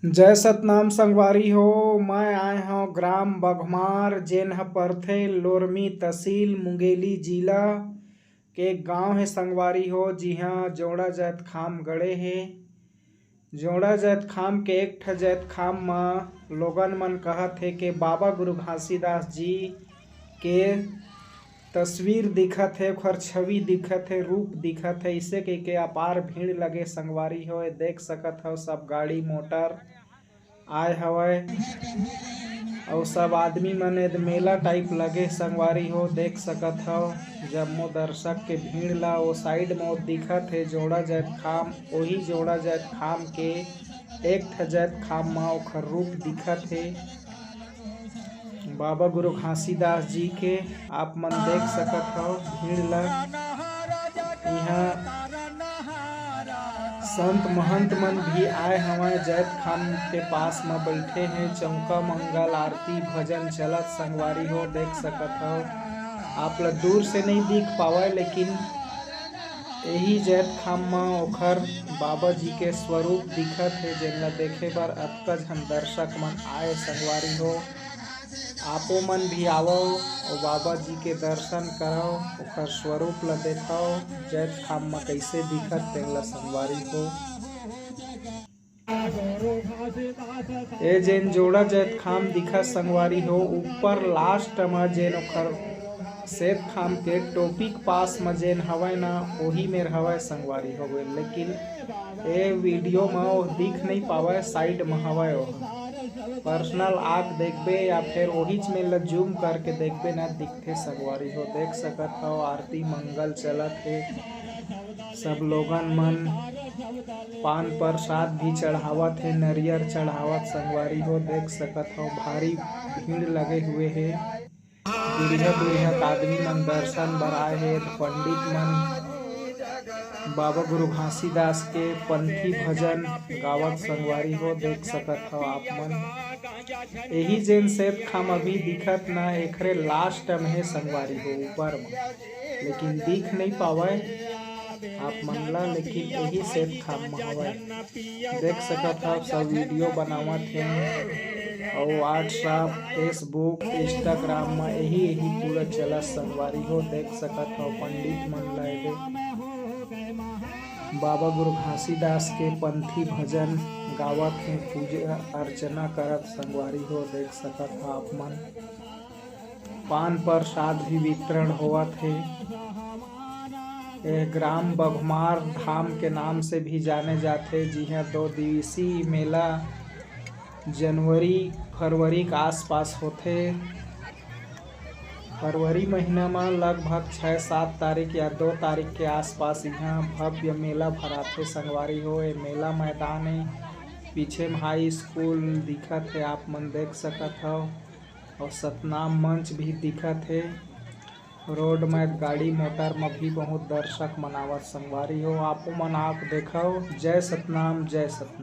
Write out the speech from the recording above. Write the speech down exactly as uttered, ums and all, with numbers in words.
जय सतनाम संगवारी हो, मैं आए हव ग्राम बघमार, जेन ह परथे लोरमी तहसील मुंगेली जिला के गांव हे संगवारी हो, जिहां जोड़ा जैतखाम गड़े हे। जोड़ा जैतखाम के एक ठ जैतखाम म लोगन मन कहत हे के बाबा गुरु घासीदास जी के तस्वीर दिखत हे, ओखर छवि दिखत हे, रूप दिखत हे, इसे कहिके अपार भीड़ लगे संगवारी हो। ये देख सकत हव सब गाड़ी मोटर आए हवय अउ सब आदमी मन एद मेला टाइप लगे संगवारी हो। देख सकत हव जम्मो दर्शक के भीड़ ला। ओ साइड म ओ दिखत हे जोड़ा जैतखाम, ओही जोड़ा जैतखाम के एक ठ जैतखाम म ओखर रूप दिखत हे। बाबा गुरु घासीदास जी के आप मन देख सकत हव भीड़ ला। इहाँ संत महंत मन भी आए हवय, जैतखाम के पास म बइठे हे। चौका मंगल आरती भजन चलत संगवारी हो देख सकत हव। आप ला दूर से नहीं दिख पावय, लेकिन एही जैतखाम म ओखर बाबा जी के स्वरूप दिखत हे, जेन ला देखे बर अतका झन दर्शक मन आए संगवारी हो। आपो मन भी आवव, ओ बाबा जी के दर्शन करव, ओखर स्वरूप ला देखव, जैतखाम म कइसे दिखत तेन ला संगवारी हो। ए जेन जोड़ा जैतखाम दिखत संगवारी हो, ऊपर लास्ट म जेन ओखर सेतखाम के टोपी के पास म जेन हवय ना, ओही मेर हवय संगवारी हो। लेकिन ए वीडियो म ओ दिख नहीं पावय, साइड म हवय ओ। पर्सनल आके देखबे या फिर ओहीच मेर ल जूम करके देखबे ना, दिखथे संगवारी हो। देख सकत हव आरती मंगल चलत हे, सब लोगन मन पान प्रसाद भी चढ़ावत हे, नरियर चढ़ावत संगवारी हो। देख सकत हव भारी भीड़ लगे हुए हे। दूरिहा दूरिहा के आदमी मन दर्शन बर आए हे, त पंडित मन बाबा गुरु घासीदास के पंथी भजन गावत संगवारी हो देख सकत हव आप मन। एही जेन सेतखाम अभी दिखत ना, एकरे लास्ट म हे संगवारी हो, ऊपर म, लेकिन दिख नहीं पावय आप मन ला, लेकिन एही सेतखाम म हवय। देख सकत हव, सब वीडियो बनावत हे अउ WhatsApp, Facebook, Instagram म एही, एही पूरा चलत संगवारी हो। देख सकत हव, पंडित मन ला एदे बाबा गुरु घासीदास के पंथी भजन गावत हे, पूजा अर्चना करत संगवारी हो। देख सकत हव आप मन। पान प्रसाद भी वितरण होवत हे। ए ग्राम बघमार धाम के नाम से भी जाने जाथे, जिहां दो दिवसीय मेला जनवरी फरवरी के आसपास होथे। फरवरी महीना म लगभग छह सात तारीख या दो तारीख के आसपास इहां भव्य मेला भराथे संगवारी हो। ए मेला मैदान ए, पीछे म हाई स्कूल दिखत हे, आप मन देख सकत हव। अउ सतनाम मंच भी दिखत हे। रोड म गाड़ी मोटर म भी बहुत दर्शक मन आवत संगवारी हो। आपो मन आप देखव। जय सतनाम, जय सतनाम।